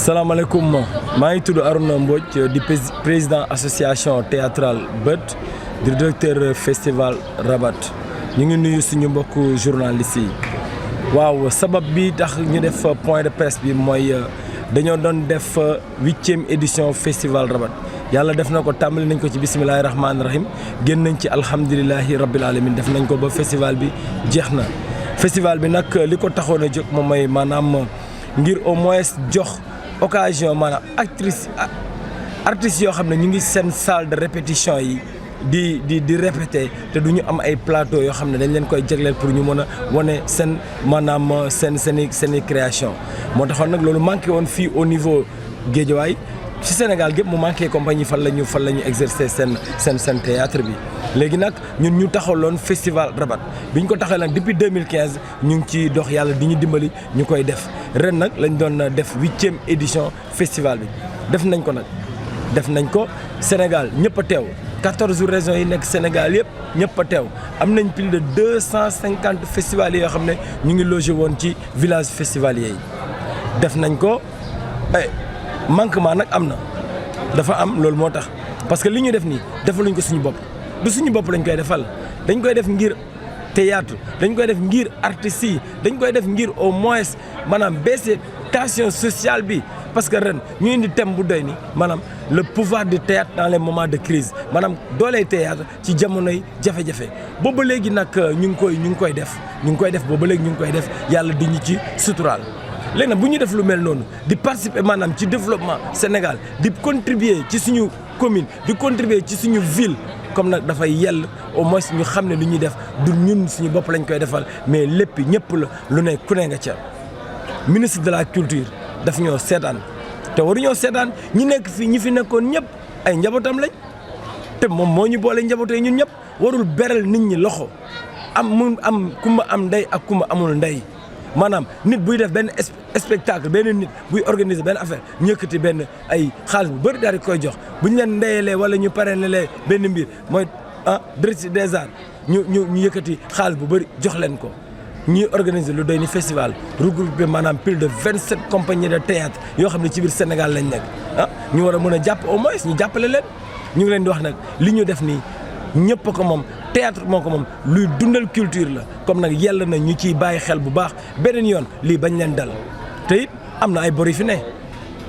salaamaaleykum maa ngi tudd Arouna Mbodj di président association théâtrale Bët di directeur festival Rabat ñu ngi nuyu suñu mbokku journalistes yi. waaw sabab bi tax ñu def point de presse bi mooy dañoo doon def 8e édition festival Rabat yàlla def na ko tàmbali nañ ko ci bisimilahi rahmaani rahim génn nañ ci alhamdulilahi rabbil alamin def nañ ko ba festival bi jeex na. festival bi nag li ko taxoon a jóg moom mooy maanaam ngir au moins jox occasion maanaam artistes yoo xam ne ñu ngi seen salle de répétition yi di répéter te du ñu am ay plateau yoo xam ne dañ leen koy jagleel pour ñu mën a wane seen maanaam seen i création moo taxoon nag loolu manqué woon fii au niveau Guédiawaye ci Sénégal gépp mu manqué compagnie fan la ñu exercer seen théâtre bi léegi nag ñun ñu taxawloon festival Rabat bi ñu ko taxawee nag depuis 2015 ñu ngi ci dox yàlla di ñu dimbali ñu koy def ren nag lañ doon def 8e édition festival bi def nañ ko Sénégal ñëpp a teew 14 régions yi nekk Sénégal yëpp ñëpp a teew am nañ plus de 250 festivaliers yoo xam ne ñu ngi logé woon ci village festivalier yi def nañ ko manquement nag am na dafa am loolu moo tax parce que li ñu def nii defaluñ ko suñu bopp du suñu bopp lañ koy defal dañ koy def ngir théâtre dañ koy def ngir artistes yi dañ koy def ngir au moins maanaam baisser tension sociale bi parce que ren ñu indi thème bu doy ni maanaam le pouvoir du théâtre dans les moments de crise maanaam dooley théâtre ci jamonoy jafe-jafe booba léegi nag ñu ngi koy def booba léegi ñu ngi koy def yàlla di ñu ci suturaal léegi nag bu ñu def lu mel noonu di participer maanaam ci développement Sénégal di contribuer ci suñu commune di contribuer ci suñu ville comme nag dafay yell au moins ñu xam ne lu ñuy def du ñun suñu bopp lañ koy defal mais lépp ñëpp la lu ne ku ne nga ca ministre de la culture daf ñoo seetaan te waruñoo seetaan ñi nekk fii ñi fi nekkoon ñëpp ay njabootam lañ te moom moo ñu boole njabootee ñun ñëpp warul beral nit ñi loxo am kumba am ndey ak kumba amul ndey maanaam nit buy def benn spectacle benn nit buy organiser benn affaire ñu yëkkati benn ay xaalis bu bëri daal di koy jox bu ñu leen ndeyalee wala ñu parrainalee benn mbir mooy directeur des arts ñu yëkkati xaalis bu bëri jox leen ko. ñuy organiser lu doy ni festival regroupé maanaam plus de 27 compagnies de théâtre yoo xam ne ci biir Sénégal lañ nekk ñu war a mën a jàpp au moins ñu jàppale leen ñu ngi leen di wax nag li ñu def nii ñëpp a ko moom théâtre moo ko moom luy dundal culture la comme nag yàlla na ñu ciy bàyyi xel bu baax beneen yoon lii bañ leen dal te it am na ay bor yu fi ne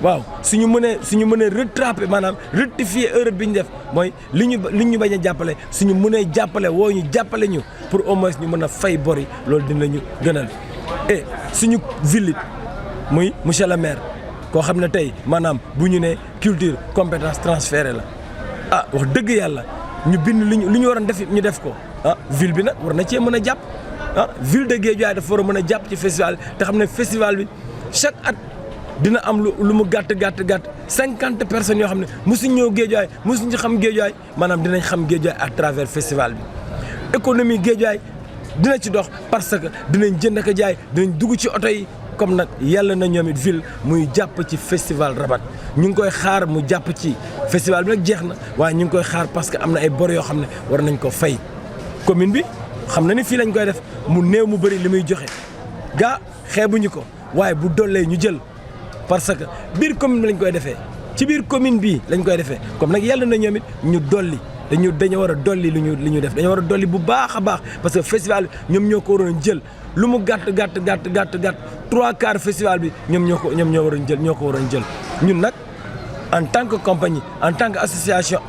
waaw suñu mënee rattraper maanaam rectifier erreur bi ñu def mooy li ñu bañ a jàppale suñu mënee jàppale woo ñu jàppale ñu pour au moins ñu mën a fay bor yi loolu dinañu gënal et suñu ville muy monsieur le maire koo xam ne tey maanaam bu ñu ne culture compétence transférée la wax dëgg yàlla ñu bind li ñu waroon def ñu def ko ville bi nag war na cee mën a jàpp ville de Guédiawaye dafa war a mën a jàpp ci festival te xam ne festival bi chaque at dina am lu mu gàtt 50 personnes yoo xam ne mosuñ ñëw Guédiawaye mosuñ ci xam Guédiawaye maanaam dinañ xam Guédiawaye à travers festival bi économie Guédiawaye dina ci dox parce que dinañ jënd ak jaay dinañ dugg ci oto yi comme nag yàlla na ñoom it ville muy jàpp ci festival Rabat ñu ngi koy xaar mu jàpp ci festival bi nag jeex na waaye ñu ngi koy xaar parce que am na ay bor yoo xam ne war nañ ko fay commune bi xam na ni fii lañ koy def mu néew mu bëri li muy joxe gaa xeebuñu ko waaye bu dollee ñu jël parce que biir commune bi lañ koy defee ci biir commune bii lañ koy defee comme nag yàlla na ñoom it ñu dolli dañu war a dolli li ñu def dañu war a dolli bu baax a baax parce que festival bi ñoom ñoo ko waroon jël lu mu gàtt 3/4 festival bi ñoom ñoo ko waroon jël ñun nag en tant que compagnie en tant que association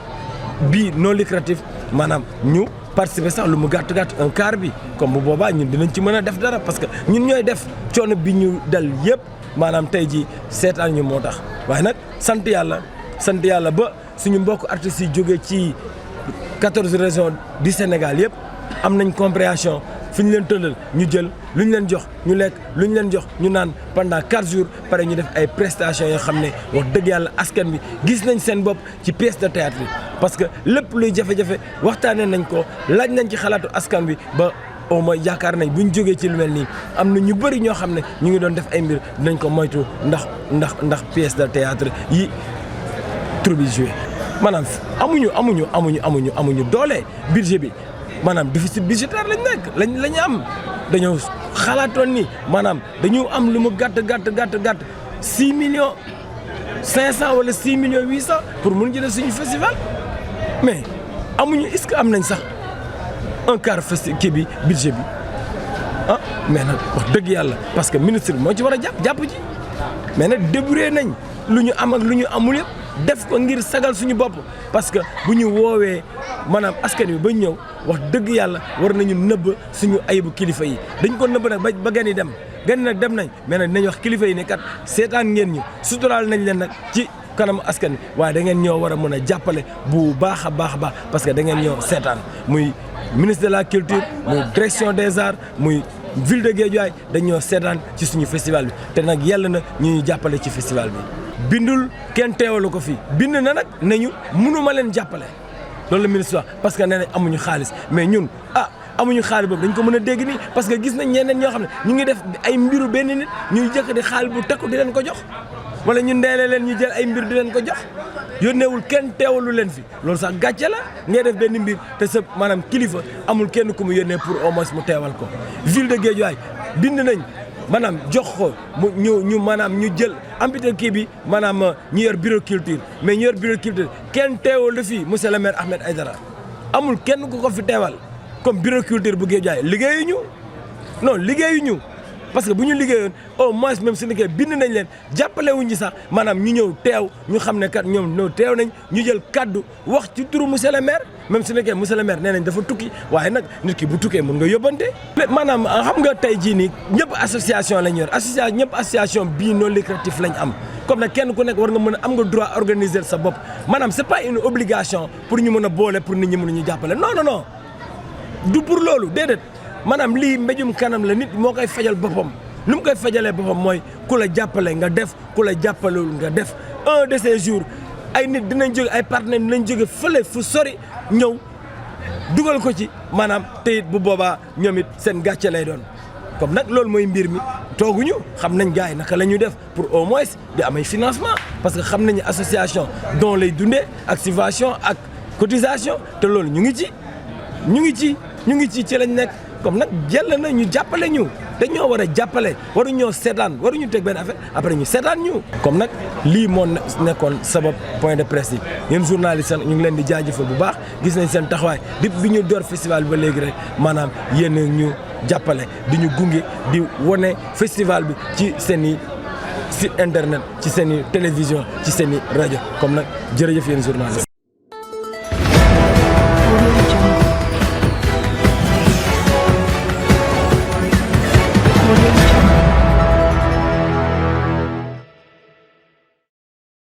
bii non lucratif maanaam ñu participer sax lu mu gàtt 1/4 bi comme bu boobaa ñun dinañ ci mën a def dara parce que ñun ñooy def coono bi ñu dal yëpp maanaam tey jii seetaan ñu moo tax waaye nag sant yàlla ba suñu mbokk artistes yi jógee ci 14 régions du Sénégal yëpp am nañ compréhension fi ñu leen tëllal ñu jël lu ñu leen jox ñu lekk lu ñu leen jox ñu naan pendant 4 jours pare ñu def ay prestations yoo xam ne wax dëgg yàlla askan bi gis nañ seen bopp ci pièce de théâtre bi parce que lépp luy jafe-jafe waxtaanee nañ ko laaj nañ ci xalaatu askan bi ba au moins yaakaar nañ bu ñu jógee ci lu mel nii am na ñu bëri ñoo xam ne ñu ngi doon def ay mbir dinañ ko moytu ndax pièce de théâtre yi troupe bi joué maanaam amuñu doole budget bi maanaam déficit budgétaire lañ am dañoo xalaatoon ni maanaam dañu am lu mu gàtt 6 millions 500 wala 6 millions 800 pour mun jëlee suñu festival mais amuñu est-ce que am nañ sax un quart kii bi budget bi ah mais nag wax dëgg yàlla parce que ministre bi moo ci war a jàpp ci mais nag débrouillé nañ lu ñu am ak lu ñu amul yëpp def ko ngir sagal suñu bopp parce que bu ñu woowee maanaam askan wi ba ñëw wax dëgg yàlla war nañu nëbb suñu ayibu kilifa yi dañ ko nëbb nag ba gan yi dem gan yi nag dem nañ mais nag dinañ wax kilifa yi ne kat seetaan ngeen ñu suturaal nañ leen nag ci kanam askan wi waaye da ngeen ñoo war a mën a jàppale bu baax a baax a baax parce que da ngeen ñoo seetaan muy ministre de la culture muy direction des arts muy ville de Guédiawaye dañoo seetaan ci suñu festival bi te nag yàlla na ñu jàppale ci festival bi. bindul kenn teewalu ko fii bind na nag nañu mënuma leen jàppale loolu la ministre wax parce que nee nañ amuñu xaalis mais ñun amuñu xaalis boobu dañ ko mën a dégg nii parce que gis nañ ñeneen ñoo xam ne ñu ngi def ay mbiru benn nit ñuy jëkk di xaalis bu takku di leen ko jox wala ñu ndeele leen ñu jël ay mbir di leen ko jox yónneewul kenn teewalu leen fi loolu sax gàcce la ngay def benn mbir te sa maanaam kilifa amul kenn ku mu yónnee pour au moins mu teewal ko ville de Guédiawaye bind nañ maanaam jox ko mu ñu maanaam ñu jël amputé kii bi maanaam ñu yor bureau culture mais ñu yor bureau culture kenn teewal la fii monsieur le maire Ahmed Aïdara amul kenn ku ko fi teewal comme bureau culture bu Guédiawaye liggéeyuñu non liggéeyuñu parce que bu ñu liggéeyoon au moins même su nekkee bind nañ leen jàppale wuñ ci sax maanaam ñu ñëw teew ñu xam ne kat ñoom ñëw teew nañ ñu jël kaddu wax ci turu monsieur le maire même su nekkee monsieur le maire nee nañ dafa tukki waaye nag nit ki bu tukkee mën nga yóbbante. maanaam xam nga tey jii nii ñëpp association lañ yor ñëpp association bii non lucratif lañ am comme nag kenn ku nekk war nga mën a am nga droit organiser sa bopp maanaam c'est pas une obligation pour ñu mën a boole pour nit ñi mën ñu jàppale non non non du pour loolu déedéet. maanaam lii mbéjum kanam la nit moo koy fajal boppam lu mu koy fajalee boppam mooy ku la jàppale nga def ku la jàppalewul nga def un de ces jours ay nit dinañ jóge ay partenaires dinañ jóge fële fu sori ñëw dugal ko ci maanaam te it bu boobaa ñoom it seen gàcce lay doon comme nag loolu mooy mbir mi tooguñu xam nañ gars yi naka la ñuy def pour au moins di am ay financement parce que xam nañu association dont lay dundee ak subvention ak cotisation te loolu ñu ngi ci lañ nekk. comme nag jël na ñu jàppale ñu dañoo war a jàppale waruñoo seetaan waruñu teg benn affaire après ñu seetaan ñu. comme nag lii moo nekkoon sabab point de presse yi yéen journaliste ñu ngi leen di jaajëfal bu baax gis nañ seen taxawaay depuis bi ñu door festival ba léegi rek maanaam yéen ñu jàppale di ñu gunge di wane festival bi ci seen i site internet ci seen i télévision ci seen i rajo comme nag jërëjëf yéen journaliste.